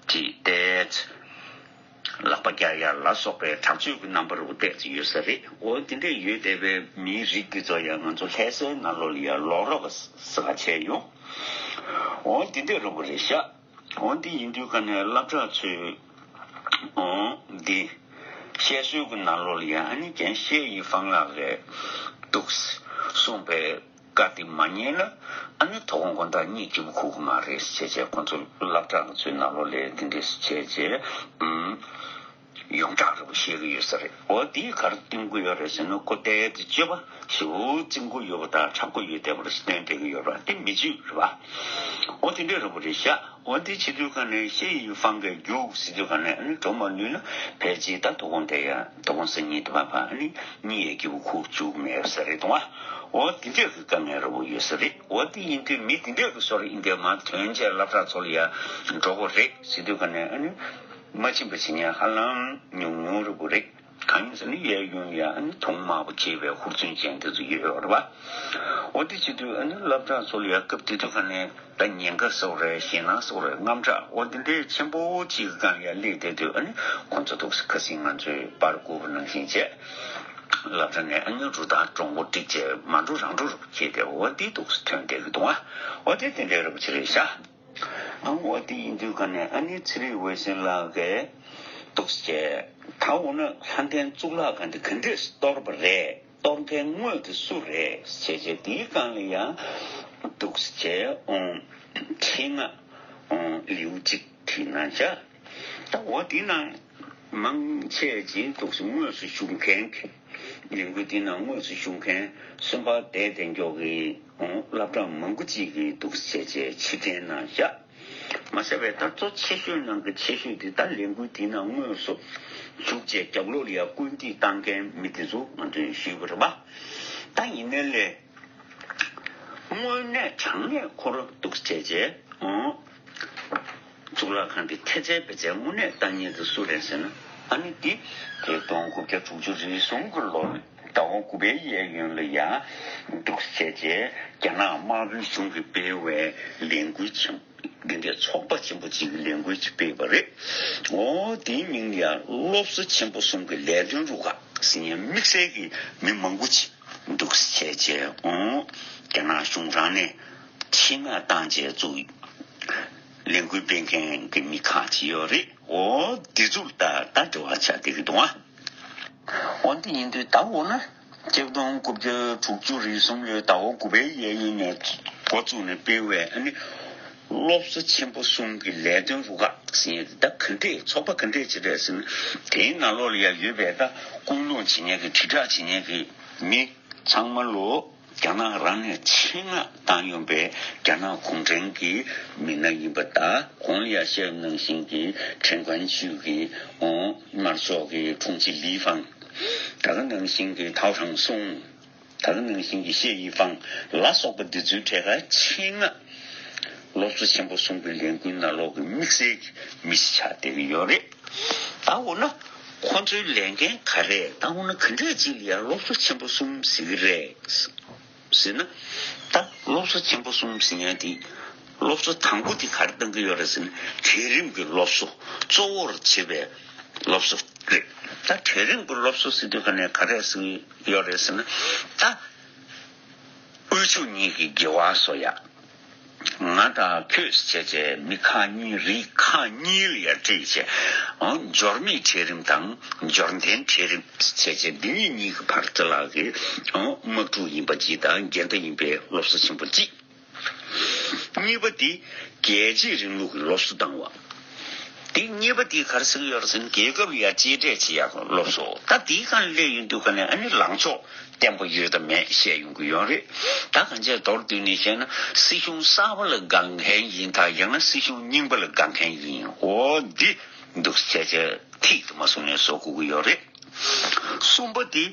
ཅིག་བལྟས་ཚེ། ལག་པ་རྒྱག་ཡ་ལ་སོགས་པའི་དྲག་སྤྱོད་ཀྱི་རྣམ་པ་རུ་བལྟས་ཚེ་ཡོད་ས་རེད། འོ་དེ་འདྲས་ཡོད་བསྡད་པའི་མིའི་རིགས་འདི་ཚོ་ཡང་ང་ཚོ་ལྷ་སའི་ནང་ལོགས་ལ་ཡང་ལོག་རོགས་ཟེར་བ་བྱས་ཡོང་། འོ་དེ་འདྲས་རུ་རེད་ཤག་འོ་འདི་ཡིན་དུས་ཀ་ནས་སློབ་གྲྭ་ཚོས་འོ་འདི་བཤད་སྲོལ་གྱི་ནང་ལོགས་ལ་ཡང་ཨ་ནི་རྒན་ཤེ་ཡི་ཧྥང་ལགས་ཀྱིས་འདུག་གསུངས་པའི་བཀའ་དེ་མ་ཉན་ན་ཨ་ནི་དོ་དགོང་དགོང་དག་གཉིད་སྐྱིད་པོ་ཁུག་གི་མ་རེད་ཟེར་བྱས་ཁོ་ཚོ་སློབ་གྲྭ་ཚོའི་ནང་ལོགས་ལ་འདི་འདྲས་བྱས་རྗེས་ཨུམ། ཡོངས་གྲགས་རེ་བ་བཤད་ཀྱི་ཡོད་ས་རེད། འོ་དེས་ག་རེ་སྟོན་གྱི་ཡོད་རེད་ཟེར་ན་ཁོ་ལྟའི་དེ་སྤྱོད་པ་ཞེ་པོ་རྩིང་པོ་ཡོད་པ་དང་དྲག་པོ་ཡོད་བསྡད་པ་རེད་སྟོན་བསྡད་ཀྱི་ཡོད་རེད་པ། དེ་མི་བྱེད་རེད་པ། འོ་དེ་འདྲས་རེ་བ་རེད་ཤག་འོ་དེ་བྱེད་དུས་ག་ནས་ཤེ་ཡི་ཧྥང་གིས་རྒྱུགས་ཟེར་དུས་ག་ནས་ཨ་ནི་འགྲོ་མ་ནུས་ན་ཕལ་ཆེར་ད་དོ་དགོང་དེ་ཡང་དོ་དགོང་སང་ཉིན་དུ་མ་ཕ་ཨ་ནི་གཉིད་ཡང་སྐྱིད་པོ་ཁུག་བཅུག་མེད་ས་རེད་དང་བ། འོ་དེ་འདྲས་ཀྱི་དཀའ་ངལ་རེ་བ་ཡོད་ས་རེད། འོ་དེ་ཡིན་དུས་མི་དེ་འདྲས་ཀྱི་སོ་རེ་ཨིན་དེ་མ་ཐོན་བྱས་སློབ་གྲྭ་ཚོ་ལ་ཡང་འགྲོ་དགོས་རེད་ཟེར་དུས་ག་ནས་ཨ་ནི། མ་ཕྱིན་པ་བྱེད་མཁན་ཧ་ལམ་ཉུང་ཉུང་རེ་བོ་རེད། གང་ཡིན་ཟེར་ན་གཡས་གཡོན་ལ་ཡང་དུང་དམར་པོ་འཁྱེར་བའི་ཧུར་བརྩོན་ཅན་དེ་ཚོ་ཡོད་རེད་པ། འོ་དེ་བྱེད་དུས་ཨ་ནི་སློབ་གྲྭ་ཚོ་ལ་ཡང་སྐབས་དེ་དུས་ག་ནས་ད་ཉེན་ཁ་བཟོ་རེད་ཞེད་སྣང་བཟོ་རེད་དངངས་སྐྲག་འོ་དེ་འདྲའི་ཆེན་པོ་གཅིག་གི་སྒང་ལ་ཡང་སླེབས་བསྡད་དུས་ཨ་ནི་ཁོང་ཚོ་འདུག་སེ་ཁ་སང་ང་ཚོས་པར་བསྐུར་བ་ནང་བཞིན་བྱས། སློབ་གྲྭ་ནས་ཨ་ནི་རུ་ཐག་དྲོང་པོ་བསྒྲིགས་བྱས་མ་འགྲོ་རང་འགྲོ་རུ་འཁྱེར་ཏེ་འོ་དེ་འདུག་སེ་ཐོན་བསྡད་ཀྱི་འདུག་ཨ། འོ་དེ་དེ་འདྲའི་རེ་བོ་ཅིག་རེད་ཤག་ཨང་། འོ་དེ་ཡིན་དུས་ག་ནས་ཨ་ནི་ཚེ་རིང་འོད་ཟེར་ལགས་ཀྱིས་འདུག་སེ་བྱས། ད་འོ་ན་ལྷ་ལྡན་གཙུག་ལག་ཁང་དེ་ག་འདྲས་གཏོར་བ་རེད། གཏོར་མཁན་དངོས་དེ་སུ་རེད་ཟེར་བྱས་དེའི་སྒང་ལ་ཡང་འདུག་སེ་བྱས་ཨང་། ཆེད་མངགས་ཨང་ལེའུ་གཅིག་བྲིས་གནང་ཤག་ད་འོ་དེ་ནང་མང་ཆེ་ཅིག་འདུག་སེ་དངོས་སུ་ཞུགས་མཁན་གྱི་ལས་འགུལ་དེ་ནང་དངོས་སུ་ཞུགས་མཁན་གསོན་པོ་བསྡད་བསྡད་མགྱོགས་ཀྱི་སློབ་གྲྭ་མང་པོ་ཅིག་གིས་འདུག་སེ་བྱས་བྱས་ཕྱིར་དྲན་གནང་ཤག་མ་ཟད་པའི་ད་གཙོ་ཆེ་ཤོས་ནང་གི་ཆེ་ཤོས་དེ་ད་ལས་འགུལ་དེའི་ནང་དངོས་སུ་ཞུགས་བྱས་རྒྱབ་ལོགས་ལ་ཡང་སྐུལ་འདེད་བཏང་མཁན་མི་དེ་ཚོ་ང་ཚོས་ཞུས་པ་རེད་པ། ད་ཡིན་ནའི་ལས་དངོས་གནས་དྲང་གནས་ཁོ་རང་འདུག་སེ་བྱས་བྱས་ཨང་། གཙུག་ལག་ཁང་དེ་ཐེལ་ཙེ་བེ་ཙེ་དངོས་གནས་བཏང་མཁན་དེ་སུ་རེད་ཟེར་ན། ཨ་ནི་འདི་ཆིག་སྟོང་དགུ་བརྒྱ་དྲུག་ཅུ་རེ་གསུམ་གྱི་ལོར་ཟླ་བ་དགུ་པའི་གཡས་གཡོན་ལ་ཡང་འདུག་སེ་བྱས་རྒྱ་ནག་དམར་པོའི་གཞུང་གིས་སྤེལ་བའི་ལས་འགུལ་ཆེན་འདི་འདྲའི་ཚོགས་པ་ཆེན་པོ་གཅིག་གིས་ལས་འགུལ་ཅིག་སྤེལ་བ་རེད། འོ་དེའི་མིང་ལ་ཡང་སློབ་གསོ་ཆེན་པོ་གསུམ་གྱི་ལས་དོན་རུ་ཁག་ཟེར་མཁན་དམིགས་བསལ་གྱི་མི་མང་པོ་ཅིག་འདུག་སེ་བྱས་བྱས་འོང་། རྒྱ་ནག་གཞུང་རང་ནས་ཆེད་མངགས་བཏང་བྱས་བཙུགས། ལས་འགུལ་སྤེལ་མཁན་གྱི་མི་ཁག་ཅིག་ཡོད་རེད། འོ་འདི་ཚོ་ལ་ད་ལྟ་འབྲེལ་བ་ཆགས་བསྡད་ཀྱི་འདུག་ཨ། འོ་འདི་ཡིན་དུས་ད་འོ་ན་ཆིག་སྟོང་དགུ་བརྒྱ་དྲུག་ཅུ་རེ་གསུམ་ལོའི་ཟླ་བ་དགུ་པའི་གཡས་གཡོན་ནས་འགོ་བཙུགས་ནས་སྤེལ་བའི་ཨ་ནི་སློབ་གསོ་ཆེན་པོ་གསུམ་གྱི་ལས་དོན་རུ་ཁག་ཟེར་ཡས་དེ་ད་ག་འདྲས་ཚོགས་པ་ག་འདྲས་ཅིག་རེད་ཟེར་ན། དེའི་ནང་ལོགས་ལ་ཡང་ཡོད་པའི་ད་སྐུལ་སློང་བྱེད་མཁན་གྱི་དྲིལ་བསྒྲགས་བྱེད་མཁན་གྱི་མི་ཚང་མ་ལོ་རྒྱ་ནག་རང་ནས་ཆེད་མངགས་བཏང་ཡོང་པའི་རྒྱ་ནག་གུང་ཁྲན་གྱི་མི་སྣ་ཡིན་པ་དང་གོང་ལ་ཡང་བཤད་པ་ནང་བཞིན་གྱི་ཁྲེང་ཀོན་ཆུས་ཀྱི་ཨོ་དམར་ཤོག་གི་དྲུང་ཆེ་ལི་ཧྥང་། ད་ག་ནང་བཞིན་གྱི་ཐའོ་ཁྲང་སུང་། ད་ག་ནང་བཞིན་གྱི་ཤེ་ཡི་ཧྥང་ལ་སོགས་པ་འདི་ཚོའི་གྲས་ཀ་ཆེད་མངགས་སློབ་གསོ་ཆེན་པོ་གསུམ་གྱི་ལས་འགུལ་ནང་ལོགས་ཀྱི་དམིགས་བསལ་གྱི་མི་ཞིག་ཆགས་བསྡད་ཀྱི་ཡོད་རེད། ད་འོ་ན་ཁོ་ཚོའི་ལས་འགན་ག་རེ་རེད། ད་འོ་ན་ག་འདྲས་ཅིག་ལ་ཡང་སློབ་གསོ་ཆེན་པོ་གསུམ་ཟེར་གྱི་རེད་ཟེར་ན། ད་སློབ་གསོ་ཆེན་པོ་གསུམ་ཟེར་མཁན་དེ་སློབ་གསོ་དང་པོ་དེ་ག་རེ་གཏང་གི་ཡོད་རེད་ཟེར་ན་གྲལ་རིམ་གྱི་སློབ་གསོ་གཙོ་བོར་བྱེད་པའི་སློབ་གསོ་ རེད། ད་གྲལ་རིམ་གྱི་སློབ་གསོ་ཟེར་དུས་ག་ནས་ག་རེ་ཟེར་གྱི་ཡོད་རེད་ཟེར་ན། ད་དབུལ་ཕྱུག་གཉིས་ཀྱི་དགེ་བ་སོ་ཡ། ང་དང་ཁྱོད་བྱས་བྱས་མི་ཁག་གཉིས་རིགས་ཁག་གཉིས་ལ་ཡར་སྤྲད་བྱས། ཨང་། འབྱོར་མེད་གྲལ་རིམ་དང་འབྱོར་ལྡན་གྲལ་རིམ་བྱས་བྱས་འདི་གཉིས་གཉིས་ཀྱི་བར་དུ་ལག་གི་ཨང་དམག་འཁྲུག་ཡིན་པ་གཅིག་དང་འགལ་ཟླ་ཡིན་པའི་སློབ་གསོ་ཆེན་པོ་གཅིག་གཉིས་པ་དེ་རྒྱལ་གཅེས་རིང་ལུགས་ཀྱི་སློབ་གསོ་བཏང་བ། དེ་གཉིས་པ་དེ་ག་རེ་ཟེར་གྱི་ཡོད་རེད་ཟེར་ན། རྒྱལ་ཁབ་ལ་ཡ་གཅེས་སྤྲས་བྱེད་ཡག་གི་སློབ་གསོ། ད་དེའི་སྒང་སླེབས་ཡོང་དུས་ག་ནས་ཨ་ནི་ལངས་ཕྱོགས་བརྟན་པོ་ཡོད་དམ་མེད་བཤད་ཡོང་གི་ཡོད་རེད། ད་གང་ཅི་མདོར་བསྡུས་ནས་བཤད་ན། སྲིད་གཞུང་གསར་པ་ལ་དགའ་མཁན་ཡིན་ད། ཡང་ན་སྲིད་གཞུང་རྙིང་པ་ལ་དགའ་མཁན་ཡིན། འོ་འདི་འདུག་སེ་བྱས་བྱས་ཐིག་དུ་མ་སོང་ནས་བཟོ་དགོས་ཀྱི་ཡོད་རེད། གསུམ་པ་དེ་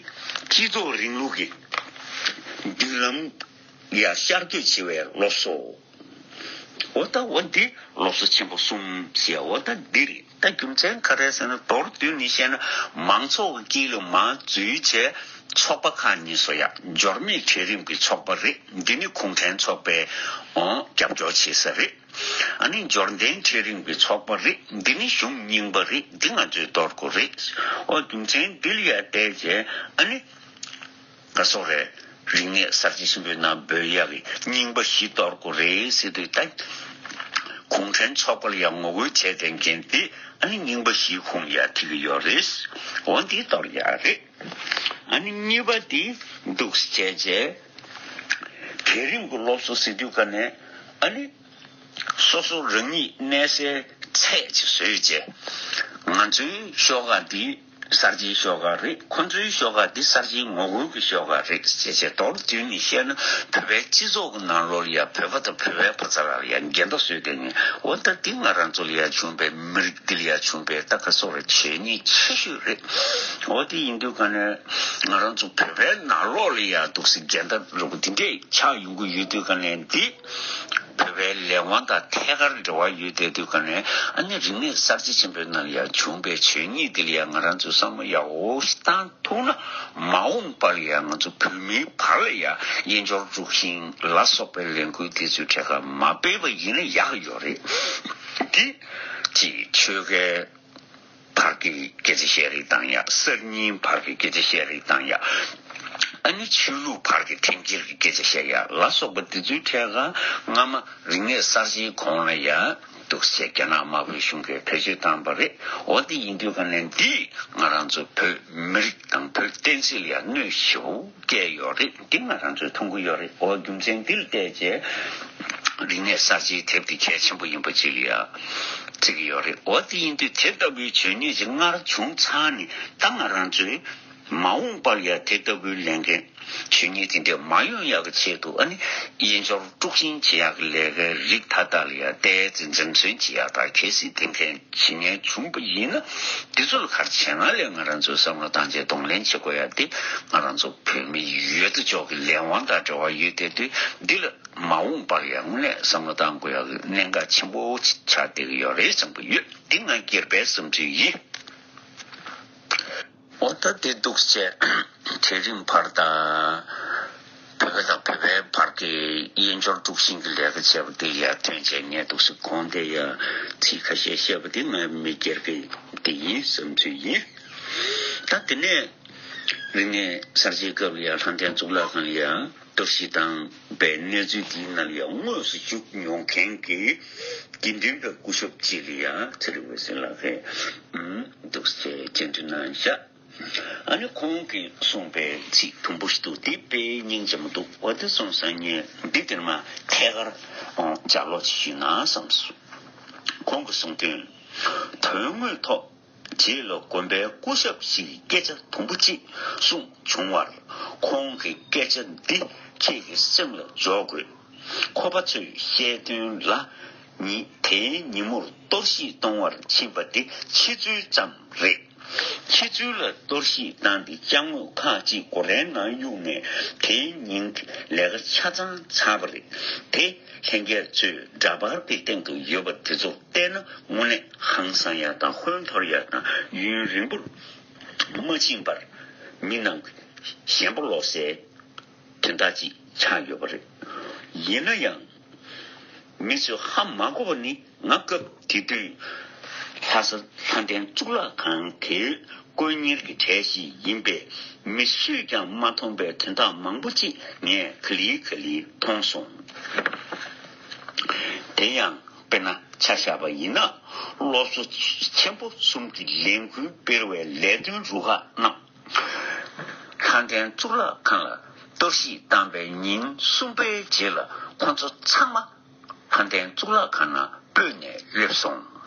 སྤྱི་ཚོགས་རིང་ལུགས་ཀྱི་མདུན་ལམ་ཡ་ཤར་གཏོད་བྱེད་པའི་སློབ་གསོ། འོ་ད་འོ་འདི་སློབ་གསོ་ཆེན་པོ་གསུམ་ཟེར་ཡ་འོ་ད་འདི་རེད། ད་རྒྱུ་མཚན་ག་རེ་ཟེར་ན། མདོར་བསྡུས་ནས་བཤད་ན། མང་ཚོགས་ཀྱི་དཀྱིལ་ལ་མར་འཛུལ་བྱས་ཚོགས་པ་ཁག་གཉིས་སོ་ཡ། འབྱོར་མེད་གྲལ་རིམ་གྱི་ཚོགས་པ་རེད། འདི་ནི་གུང་ཁྲན་ཚོགས་པས་ཨོ་རྒྱབ་སྐྱོར་བྱེད་ས་རེད། ཨ་ནི་འབྱོར་ལྡན་གྲལ་རིམ་གྱི་ཚོགས་པ་རེད། འདི་ནི་གཞུང་རྙིང་པ་རེད། འདི་ང་ཚོས་འདོར་དགོས་རེད། ཨོ་རྒྱུ་མཚན་འདི་ལ་ཡ་བལྟས་བྱས་ཨ་ནི། ག་སོག་རེད། རིག་གནས་གསར་བརྗེ་ཆེན་པོའི་ནང་འབོད་ཡག་གི་རྙིང་པ་བཞི་གཏོར་དགོས་རེད་ཟེར་དུས། ད་གུང་ཁྲན་ཚོགས་པ་ལ་ཡང་ངོ་རྒོལ་བྱས་བསྡད་མཁན་དེ་ཨ་ནི་རྙིང་པ་བཞིའི་ཁོངས་ལ་ཡང་ཐིག་གི་ཡོད་རེད། འོ་འདི་གཏོར་ཡག་རེད། ཨ་ནི་གཉིས་པ་དེ་འདུག་སེ་བྱས་བྱས་གྲལ་རིམ་གྱི་སློབ་གསོ་ཟེར་དུས་ག་ནས་ཨ་ནི། སོ་སོ་རང་ཉིད་གནས་སའི་ཚད་ཅིག་བཟོས་བྱས། ང་ཚོའི་ཤོག་ཁག་འདི་གསར་བརྗེའི་ཤོག་ཁག་རེད། ཁོ་ཚོའི་ཤོག་ཁག་འདི་གསར་བརྗེའི་ངོ་རྒོལ་གྱི་ཤོག་ཁག་རེད་ཅེས་བྱས། མདོར་བསྡུས་ནས་བཤད་ན། བོད་པའི་སྤྱི་ཚོགས་ཀྱི་ནང་ལོགས་ལ་ཡང་བོད་པ་དང་བོད་པའི་བར་མཚམས་ལ་ཡང་འགལ་ཟླ་བཟོས་བསྡད་མཁན། འོ་ད་འདི་ང་རང་ཚོ་ལ་ཡང་བྱུང་བའི། མི་རིགས་འདི་ལ་ཡང་བྱུང་བའི་ད་ག་སོག་རེད། བྱས་ཉེས་ཆེ་ཤོས་རེད། འོ་དེ་ཡིན་དུས་ག་ནས་ང་རང་ཚོ་བོད་པའི་ནང་ལོགས་ལ་ཡང་འདུག་སེ་འགལ་ཟླ་རུ་འདི་འདྲས་ཆགས་ཡོང་གི་ཡོད་དུས་ག་ནས། འདི་བོད་པའི་ལས་དབང་དང་ཐད་ཀར་འབྲེལ་བ་ཡོད་བསྡད་དུས་ག་ནས། ཨ་ནི་རིག་གནས་གསར་བརྗེ་ཆེན་པོའི་ནང་ལ་ཡང་བྱུང་བའི་བྱས་ཉེས་འདི་ལ་ཡང་ང་རང་ཚོས་བསམ་བློ་ཡག་པོ་ཞིག་བཏང་ཐུབ་ན། མ་འོངས་པ་ལ་ཡང་ང་ཚོ་བོད་མིའི་བར་ལ་ཡང་དབྱེན་སྦྱོར་དཀྲུག་ཤིང་ལ་སོགས་པའི་ལས་འགུལ་དེ་ཚོའི་གྲས་ཁ་མ་སྤེལ་བ་ཡིན་ན་ཡག་ཡོད་རེད། འདི་ཅིག་ཆོལ་ཁའི་བར་གྱི་སྐད་ཆ་བཤད་རེས་བཏང་ཡ། གསར་རྙིང་བར་གྱི་སྐད་ཆ་བཤད་རེས་བཏང་ཡ། ཨ་ནི་ཆོས་ལུགས་བར་གྱི་འཐེན་འཁྱེར་གྱི་སྐད་ཆ་བཤད་ཡ་ལ་སོགས་པ་དེ་ཚོའི་གྲས་ཁ། སྔ་མ་རིག་གནས་གསར་བརྗེའི་གོང་ལ་ཡ་འདུག་སེ་རྒྱ་ནག་དམར་པོའི་གཞུང་གིས་བེད་སྤྱོད་བཏང་བ་རེད། འོ་དེ་ཡིན་དུས་ག་ནས་འདིས་ང་རང་ཚོ་བོད་མི་རིགས་དང་བོད་བསྟན་སྲིད་ལ་ཡ་གནོད་ཞེ་པོ་སྐྱེལ་ཡོད་རེད། འདི་ང་རང་ཚོས་མཐོང་གི་ཡོད་རེད། འོ་རྒྱུ་མཚན་འདི་ལ་བལྟས་བྱས་རིག་གནས་གསར་བརྗེའི་དེབ་འདི་གལ་ཆེན་པོ་ཡིན་པ་ཅིག་ལ་ཡ་བརྩི་གི་ཡོད་རེད། འོ་དེ་ཡིན་དུས་དེ་ལྟ་བུའི་བྱས་ཉེས་ཅིག་སྔར་བྱུང་ཚར་ནས། ད་ང་རང་ཚོས་མ་འོངས་པར་ཡ་དེ་ལྟ་བུའི་ལས་འགན་བྱས་ཉེས་དེ་འདྲ་མ་ཡོང་ཡག་གི་ཆེད་དུ། ཨ་ནི་དབྱེན་སྦྱོར་དཀྲུག་ཤིང་བྱེད་ཡག་གི་ལས་ཀའི་རིགས་མཐའ་དག་ལ་ཡ་ཏོག་ཙམ་འཛེམ་ཟོན་བྱེད་ཡག་དང་། གལ་སྲིད་དེ་འདྲ་བྱེད་མཁན་བྱུང་པ་ཡིན་ན། འདི་ཚོ་ལ་ག་རེ་བྱེད་ན་ལས་ང་རང་ཚོས་བསམ་བློ་བཏང་བྱས་གདོང་ལེན་བྱེད་དགོས་ཡ་དེ་ང་རང་ཚོ་བོད་མི་ཡོད་དོ་ཅོག་གི་ལས་དབང་དང་འབྲེལ་བ་ཡོད་བསྡད་དུས། འདི་ལ་མ་འོངས་པར་ཡང་དངོས་གནས་བསམ་བློ་བཏང་དགོས་ཡག་གི་གནད་འགག་ཆེན་པོ་ཆགས་བསྡད་ཀྱི་ཡོད་རེད་བསམ་གྱི་ཡོད། འདི་ང་སྒེར་པའི་བསམ་ཚུལ་ཡིན། འོ་ད་དེ་འདུག་སེ་བྱས་གྲལ་རིམ་བར་དང་། བོད་པ་དང་བོད་པའི་བར་གྱི་དབྱེན་སྦྱོར་དཀྲུག་ཤིང་གི་ལས་ཀ་བྱས་པ་དེ་ཡར་ཐོན་བྱས་ནས་འདུག་སེ་གོང་དེ་ཡ་ཚིག་ཁ་ཤས་བཤད་པ་དེ་ང་མི་སྒེར་གྱི་དེ་ཡིན་བསམ་ཚུལ་ཡིན། ད་དེ་ནས་རིག་གནས་གསར་བརྗེའི་སྐབས་ལ་ཡ་ལྷ་ལྡན་གཙུག་ལག་ཁང་ལ་ཡ་གཏོར་བཤིག་བཏང་བའི་གནས་ཚུལ་དེའི་ནང་ལ་ཡ་དངོས་སུ་ཞུགས་མྱོང་མཁན་གྱི་དགེ་འདུན་པའི་སྐུ་ཞབས་ཅིག་ལ་ཡ་ཚེ་རིང་འོད་ཟེར་ལགས་ཀྱིས་འདུག་སེ་བཅར་འདྲི་གནང་བཞག་ཨ་ནི་ཁོང་གིས་གསུངས་པའི་ཚིག་དུམ་བུ་ཞིག་འདུག་དེ་དཔེ་སྙིང་རྗེ་མོ་འདུག་འོ་དེ་སོང་ཙང་ངས་འདི་དེར་མ་ཐད་ཀར་ལྗགས་ཀློག་ཅིག་ཞུས་ན་བསམས་སོང་། ཁོང་གིས་གསུངས་དོན། དོན་དངོས་ཐོག་རྗེས་ལ་དགོན་པའི་སྐུ་ཞབས་ཤིག་གིས་སྐད་ཆ་དུམ་བུ་གཅིག་གསུངས་བྱུང་བར། ཁོང་གིས་སྐད་ཆ་འདི་ཁྱེད་ཀྱི་སེམས་ལ་འཇོག་དགོས། ཁོ་པ་ཚོས་བཤད་དོན་ལ། ཉི་དེའི་ཉིན་མོར་གཏོར་བཤིག་གཏོང་བར་ཕྱིན་པ་དེ་ཕྱི་ཚུལ་ཙམ་རེད། ཕྱི་ཚུལ་ལ་གཏོར་བཤིག་བཏང་སྟེ་ཅ་དངོས་ཁག་ཅིག་སྒོ་རའི་ནང་གཡུགས་ནས་དེའི་ཉིན་གྱི་ལས་ཀ་ཆ་ཚང་ཚར་བ་རེད། དེ་ལྷན་རྒྱས་ཚོས་འདྲ་པར་གྱི་སྟེང་དུ་ཡོད་པ་དེ་ཚོ་བལྟས་ན་དངོས་གནས་ཧང་སང་ཡག་དང་ཧོན་འཐོར་ཡག་དང་། ཡུན་རིང་པོར་མ་ཕྱིན་པར་མི་རྣམས་ཞེན་པ་ལོག་སའི་དོན་དག་ཅིག་ཆགས་ཡོད་པ་རེད། ཡིན་ན་ཡང་། མི་ཚོས་ཧ་མ་གོ་བ་ནི། ང་སྐབས་དེ་དུས་ ལྷ་ས་ལྷ་ལྡན་གཙུག་ལག་ཁང་གི་དཀོན་གཉེར་གྱི་གྲས་ཤིག་ཡིན་པས། མི་སུས་ཀྱང་མ་མཐོང་པའི་དོན་དག་མང་པོ་ཅིག་ངས་ག་ལེ་ག་ལེ་མཐོང་སོང་། དེ་ཡང་དཔེར་ན་ཆ་བཞག་པ་ཡིན་ན། སློབ་གསོ་ཆེན་པོ་གསུམ་གྱི་ལས་འགུལ་སྤེལ་བའི་ལས་དོན་རུ་ཁག་རྣམས། ལྷ་ལྡན་གཙུག་ལག་ཁང་ལ་གཏོར་བཤིག་བཏང་པའི་ཉིན་གསུམ་པའི་རྗེས་ལ། ཁོང་ཚོ་ཚང་མ་ལྷ་ལྡན་གཙུག་ལག་ཁང་ནང་སྤོས་ནས་སླེབས་སོང་